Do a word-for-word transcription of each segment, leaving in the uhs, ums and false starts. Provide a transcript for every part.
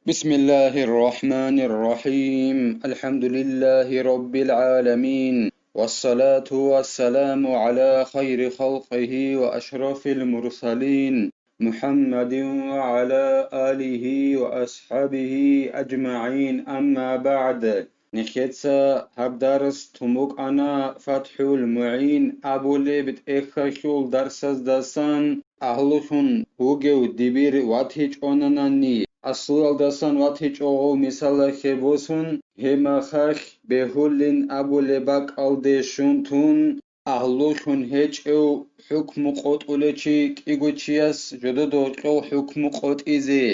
بسم الله الرحمن الرحيم. الحمد لله رب العالمين. والصلاة والسلام على خير خلقه وأشرف المرسلين محمد وعلى آله وأصحابه أجمعين. أما بعد. Нехеца гьаб дарс тун букӀана ФатхӀул МугӀин абулеб тӀехьалъул дарсаздасан, агьлулъун вугев дибир ватичӀонанани, аслуялдасан ватичӀого мисалалъе босун, гьеб мехалъ бегьулин абулеб бакӀалде щун тун, агьлулъун гьечӀев хӀукму къотӀулев чи кӀиго чияс жодода гьоркьов хӀукму къотӀизе.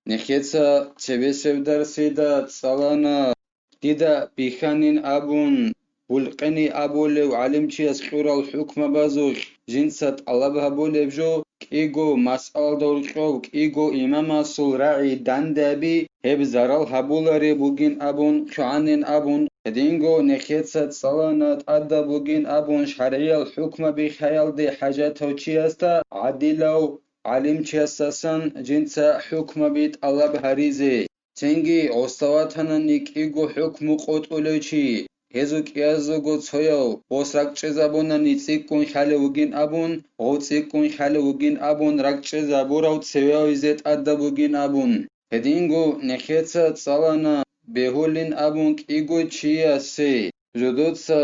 Нехеца цебесеб дарсида цӀалана, дида бихьанин абун, Булкъини абулев гӀалимчияс кьурал хӀукмабазулъ жинца тӀалаб гьабулеб жо, кӀиго масъалалда гьоркьов кӀиго имамасул рагӀи дандаби гьеб зарал гьабулареб бугин абун, лъугӀанин абун, гьединго нехеца цӀалана тӀадаб бугин абун шаргӀиял хӀукмаби хӀаялде хӀажатав чиясда гӀадилав гӀалимчиясдасан жинца хӀукмаби тӀалаб гьаризе. Цинги гъоста ватанани кӀиго хӀукму къотӀулев чи, гьезул кӀиязулго цояв гъос ракӀчӀезабунани цӀикӀкӀун хӀалев вугин абун, гъов цӀикӀкӀун хӀалев вугин абун ракӀчӀезабурав цеве визе тӀадаб бугин абун. Гьединго нехеца цӀалана бегьулин абун кӀиго чиясе, жодоца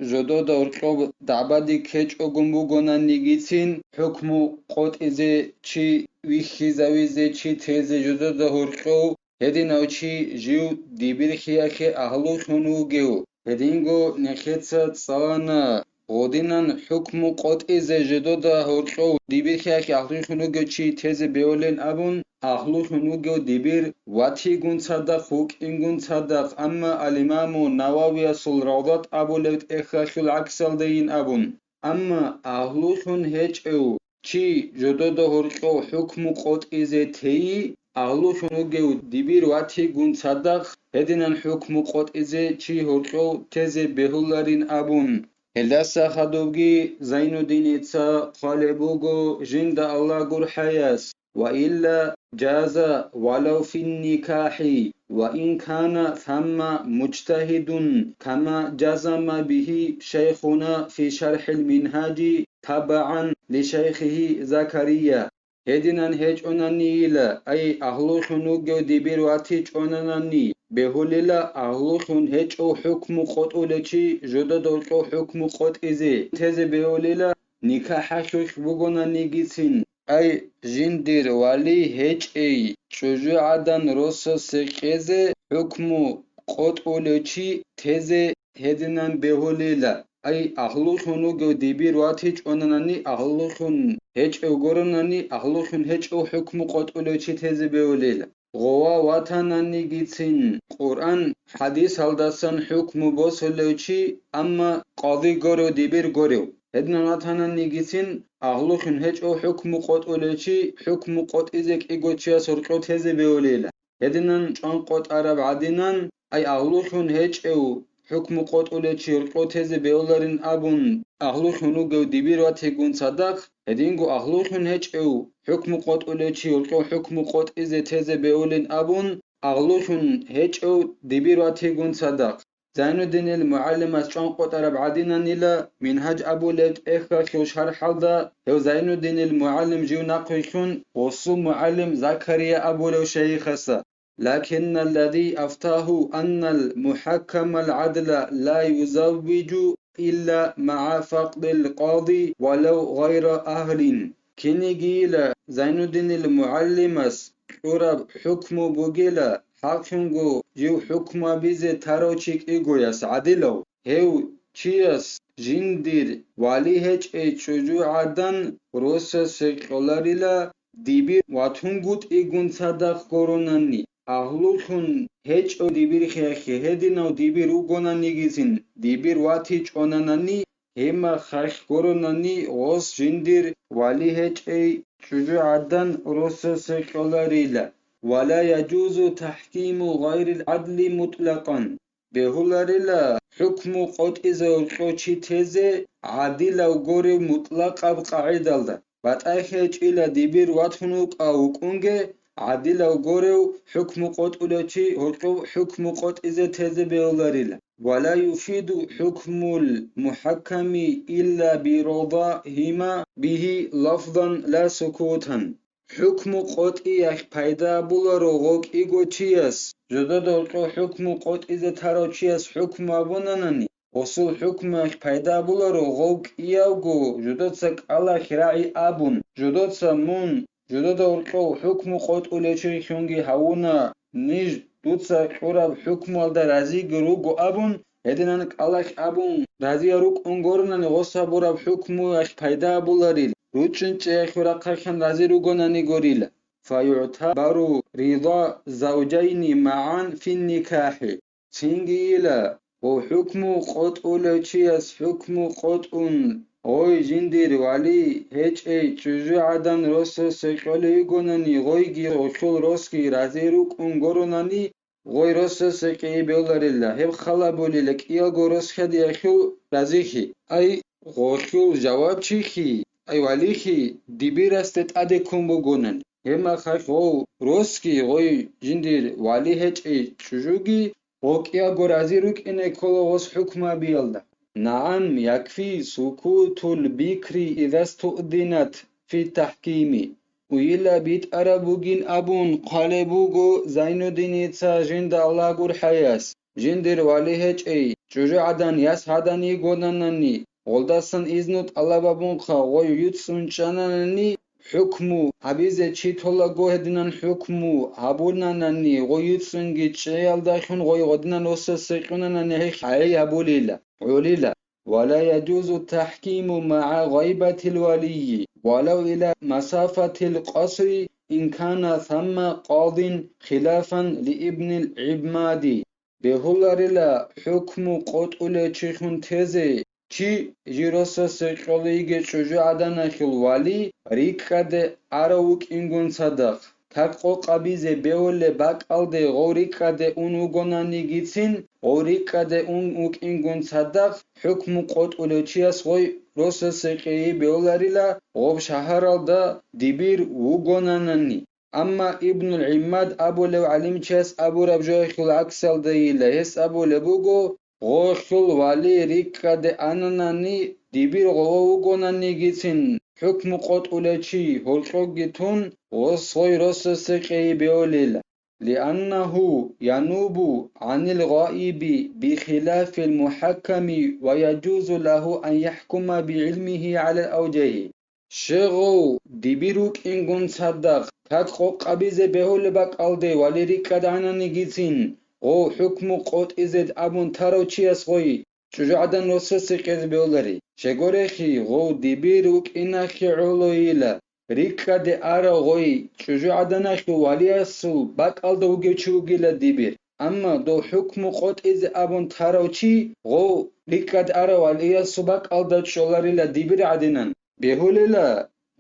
жодода гьоркьоб дагӀбади ккечӀогун бугонанигицин, хӀукму къотӀизе чи вихьизавизе чи тезе жодода гьоркьов, гьединав чи жив дибирхиялъе агьлулъун вугев, гьединго нехеца цӀалана, гъодинан хӀукму къотӀизе жодода гьоркьов дибирхиялъе агьлулъун вугев чи тезе бегьулин абун, агьлулъун вугев дибир ватигун цадахъ, вукӀингун цадахъ, амма ал-Имаму Нававиясул Равдат абулеб тӀехьалъул гӀаксалдайин абун. Амма агьлулъун гьечӀев чи жодода гьоркьов хӀукму къотӀизе тейи, агьлулъун вугев дибир ватигун цадахъ гьединан хӀукму къотӀизе чи гьоркьов тезе бегьуларин абун. Гьелдаса хадубги Зайнуддиница хъвалеб буго жинда Аллагь гурхӀаяс: وإلا جاز ولو في النكاح وإن كان ثم مجتهد، كما جزم به شيخنا في شرح المنهاج تبعا لشيخه زكريا. Гьединан гьечӀонанийила, ай, агьлулъун вугев дибир ватичӀонанани, бегьулила агьлулъун гьечӀев хӀукму къотӀулев чи жодода гьоркьов хӀукму къотӀизе, тезе бегьулила никахӀалъулъ бугонанигицин. Ай, жиндир вали гьечӀей чӀужугӀадан росасе кьезе хӀукму къотӀулев чи тезе гьединан бегьулила. Ай, агьлулъун вугев дибир ватичӀонанани, агьлулъун гьечӀев гуронани, агьлулъун гьечӀев хӀукму къотӀулев чи тезе бегьулила. Гъова ватананигицин Къуръан, хӀадисалдасан хӀукму босулев чи, амма къади гурев, дибир гурев. Гьединан ватананигицин агьлулъун гьечӀев хӀукму къотӀулев чи, хӀукму къотӀизе кӀиго чияс гьоркьов тезе бегьулила. Гьединан чӀван къотӀараб гӀадинан, ай, агьлулъун гьечӀев хӀукму къотӀулев чи гьоркьов тезе бегьуларин абун, агьлулъун вугев дибир ватигун цадахъ, гьединго агьлулъун гьечӀев хӀукму къотӀулев чи гьоркьов хӀукму къотӀизе тезе бегьулин абун, агьлулъун гьечӀев дибир ватигун цадахъ. Зайнуддинил мугӀалимас чӀван къотӀараб гӀадинанила Мингьаж абулеб тӀехьалъул шархӀалда гьев Зайнуддинил мугӀалим жив нахъвилълъун гъосул мугӀалим Закария абулев шайихаса. لكن الذي أفتاه أن المحكم العدل لا يزوج إلا مع فقد القاضي ولو غير أهل. Кинигийила Зайнуддинил мугӀалимас кьураб хӀукму бугила, хӀакълъунго жив хӀукму гьабизе тарав чи кӀигояс гӀадилав, гьев чияс жиндир вали гьечӀей чӀужугӀадан росасе кьоларила, дибир ватунгутӀигун цадахъ гуронани, агьлулъун гьечӀев дибирхиялъе гьединав дибир вугонанигицин, дибир ватичӀонанани, гьеб мехалъ гуронани гъос жиндир вали гьечӀей чӀужугӀадан росасе кьоларила. ولا يجوز تحكيم غير العدل مطلقا. Бегьуларила хӀукму къотӀизе гьоркьов чи тезе гӀадилав гурев мутӀлакъаб къагӀидалда. БатӀахъ гьечӀила дибир ватун вукӀа вукӀунге, гӀадилав горев хӀукму къотӀулев чи гьоркьов хӀукму къотӀизе тезе бегьуларила. Ва ла юфиду хӀукмул мухӀакками илла биридагьима бигьи лафзан ла сукутан. ХӀукму къотӀиялъ пайда абуларо гъов кӀиго чияс, жодода гьоркьов хӀукму къотӀизе тарав чияс хӀукму абунанани, гъосул хӀукмуялъ пайда абуларо гъов кӀиявго жодоца кӀалалъ рагӀи абун, жодоца мун, жодода гьоркьов хӀукму къотӀулев чилъунги гьавуна, ниж дуца кьураб хӀукмуялда разиги руго абун, гьединан кӀалалъ абун, разиял рукӀун гуронани гъос гьабураб хӀукмуялъ пайда абуларил, ручӀинчӀеялъул рахъалъан рази ругонани гурила. ФаюгӀтабару рида завжайни магӀан фин никахӀи. Цинги ила, гъов хӀукму къотӀулев чияс хӀукму къотӀун, гъой жиндир вали гьечӀей чӀужугӀадан росасе кьолей йигонани, гъойги гъолъул росги рази рукӀун гуронани, гъой росасе кьей бегьуларила, гьеб хал абулила кӀиялго рос хьадиялъул разихьи. Ай, гъолъул жавабчихьи, ай, валихьи дибирасде тӀаде ккун бугонани. Гьебмехалъ гъов росги гъой жиндир вали гьечӀей чӀужуги гъов кӀиялго рази рукӀине ккола гъос хӀукму гьабиялда. НагӀам, якфи сукутул бикри иза стуъзинат фи тахӀкими. Уйила битӀараб бугин абун хъвалеб буго Зайнуддиница жинда Аллагь гурхӀаяс, жиндир вали гьечӀей чӀужугӀадан яс гьадан йигонанани, гъолдасан изну тӀалаб абунха гъой юцӀцӀун чӀананани, хӀукму гьабизе чи толаго гьединан хӀукму гьабунанани, гъой юцӀцӀунги чӀеялдалъун гъой гъодинан росасе кьунанани гьей хӀай гьабулила, гӀолила. ولا يجوز التحكيم مع غيبة الولي ولو إلى مسافة القصر إن كان ثم قاض خلافا لابن العماد. Бегьуларила хӀукму къотӀулев чихун тезе, чи жир росасе кьолей йигей чӀужугӀаданалъул вали рикӀкӀаде арав вукӀингун цадахъ. Как къокъабизе бегьулеб бакӀалде гъов рикӀкӀаде ун вугонанигицин, гъов рикӀкӀаде ун вукӀингун цадахъ хӀукму къотӀулев чияс гъой росасе кьей бегьуларила гъов шагьаралда дибир вугонанани. Амма Ибнул ГӀиммад абулев гӀалимчияс абураб жоялъул гӀаксалдайила, гьес абулеб буго, гъолъул вали рикӀкӀаде ананани, дибир гъов вугонанигицин, хӀукму къотӀулев чи гьоркьоги тун, гъос гъой росасе кьей бегьулила. لأنه ينوب عن الغائب بخلاف المحكم ويجوز له أن يحكم بعلمه على الأوجه. Щегъов дибир вукӀингун цадахъ, как къокъабизе бегьулеб бакӀалде вали рикӀкӀад ананигицин, гъов хӀукму къотӀизе абун тарав чияс гъой чӀужугӀадан росасе кьезе бегьулари. Щегорехи, гъов дибир вукӀиналъе гӀолойила, рикӀкӀаде арав гъой чӀужугӀаданалъул валиясул бакӀалда вугев чи вугила дибир. Амма дов хӀукму къотӀизе абун тарав чи гъов рикӀкӀад арав валиясул бакӀалда чӀоларила дибир гӀадинан. Бегьулила,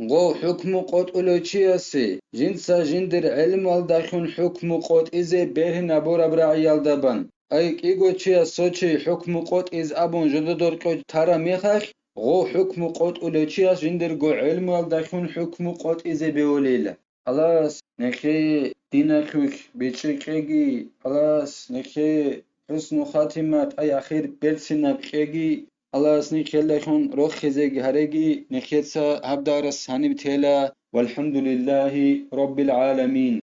гъов хӀукму къотӀулев чиясе жинца жиндир гӀелмуялдалъун хӀукму къотӀизе бергьинабураб рагӀиялда бан. Ай кӀиго чияс цо чи хӀукму къотӀиз абун жододоркьо тара мехалъ, гъов хӀукму къотӀулев чияс жиндирго гӀелмуялдалъун хӀукму къотӀизе бегьулила. Аллагьас нехее диналъулъ бичӀчӀи кьеги, Аллагьас нехее хӀусну хатима, тӀай ахир берцинаб кьеги, Аллагьас нехелдалъун рохизеги гьареги, нехеца гьаб дарс гьаниб тела. ВалхӀамдулиллагьи раббил гӀаламин.